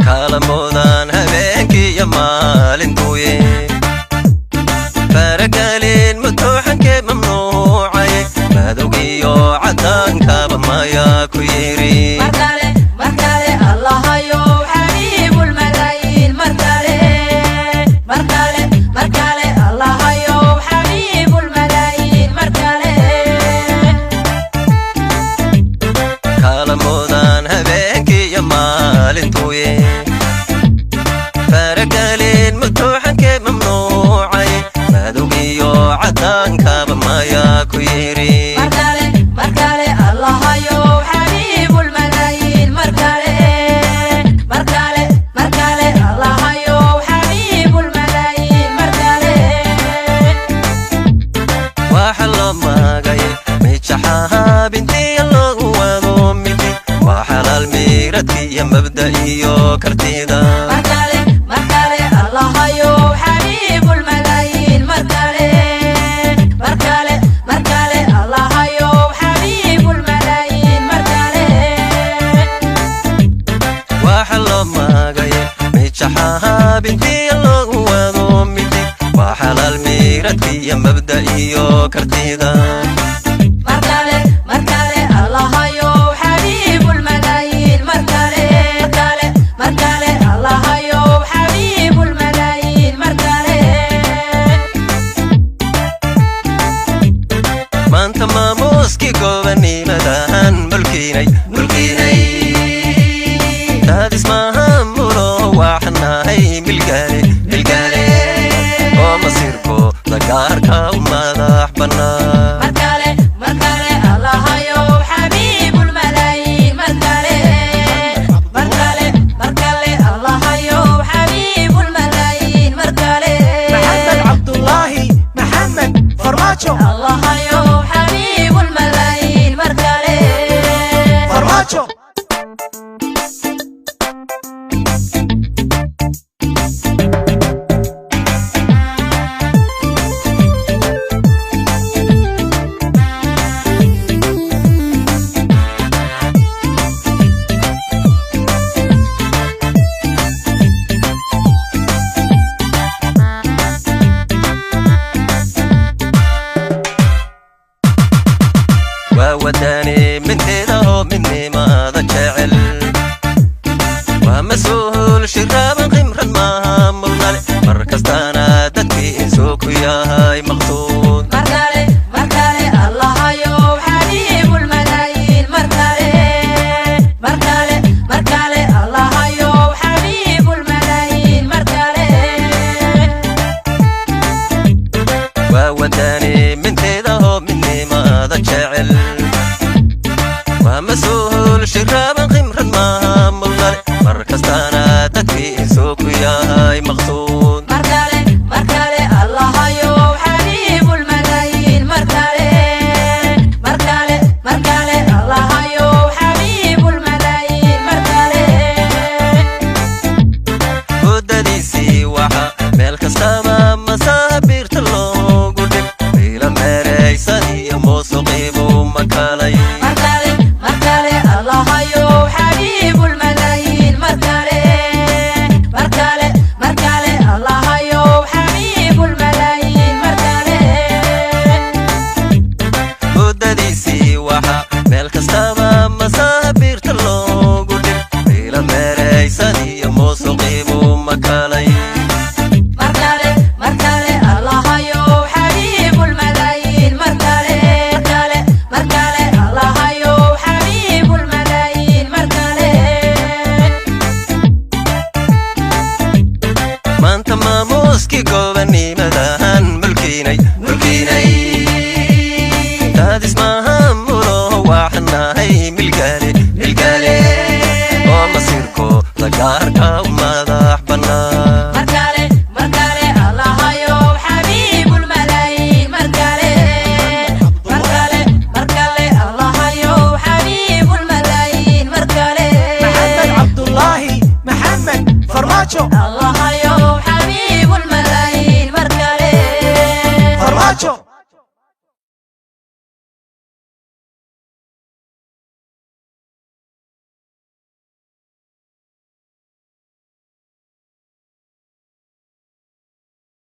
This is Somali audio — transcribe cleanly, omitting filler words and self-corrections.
Kalamudan habeenkiiyo maalintuye faragelin mutuuxankee mamnuucay madowgiyo cadaankaba mayaa ku yidhi. Markale, markale, Allahayow xabiibul malaayiin, markale, markale, markale, Allahayow xabiibul malaayiin, markale. Kalamudan habeenkiiyo maalintuye faragelin mutuuxankee mamnuucay madowgiyo cadaankaba mayaa ku yidhi. Markale, markale, Allahayow xabiibul malaayiin, markale, markale, markale, Allahayow xabiibul malaayiin, markale. Waxa loo maagay mijaxahabintiya loogu wado midi waa xalaal miiradkiiyo mabda iyo kartida. Markale, markale, Allahayow xabiibul malaayiin, markale, markale, markale, Allahayow xabiibul malaayiin, markale. Waxa loo maagay mijaxahabintiya loogu wado midi waa xalaal miiradkiiyo mabda iyo kartida. Markale, markale, Allahayow xabiibul malaayiin, markale, markale, markale, Allahayow xabiibul malaayiin, markale. Maanta maamuuskii goobaniimadahan mulkiinay mulkiinay daadismaha mulo waxnahay milgaale milgaale oo masiirko dagaarka u madax bannaan. Markale, markale, Allahayow xabiibul malaayiin, markale, markale, markale, Allahayow xabiibul malaayiin, markale. Maxamed Cabdulaahi Maxamed Farmaajo. Allahayow xabiibul malaayiin, markale. Farmaajo. Waa wadani minteeda oo midnimada jecel, waa mas-uul shiraaban khimrad maamulnale mar kastana dadkiisuu ku yahay maqsuud. Markale, markale, Allahayow xabiibul malaayiin, markale, markale, markale, Allahayow xabiibul malaayiin, markale. Waa wadani minteeda oo midnimada jecel, waa mas-uul shiraaban khimrad maamulnale mar kastana dadkiisuu ku yahay maqsuud. Markale, markale, Allahayow xabiibul malaayiin, markale, markale, markale, Allahayow xabiibul malaayiin, markale. Muddadiisii waxa meel kastaba masaabiirta loogu dhig ila meeraysan iyo muusuqiibuu makalay. Markale, markale, Allahayow xabiibul malaayiin, markale, markale, markale, Allahayow xabiibul malaayiin, markale. Muddadiisii waxa meel kastaba masaabiirta loogu dhig ila meeraysan iyo muusuqiibuu makalay. Markale, markale, Allahayow xabiibul malaayiin, markale, markale, markale, Allahayow xabiibul malaayiin, markale. Maanta maamuuskii goobaniimadahan mulkiinay mulkiinay daadismaha mulo waxnahay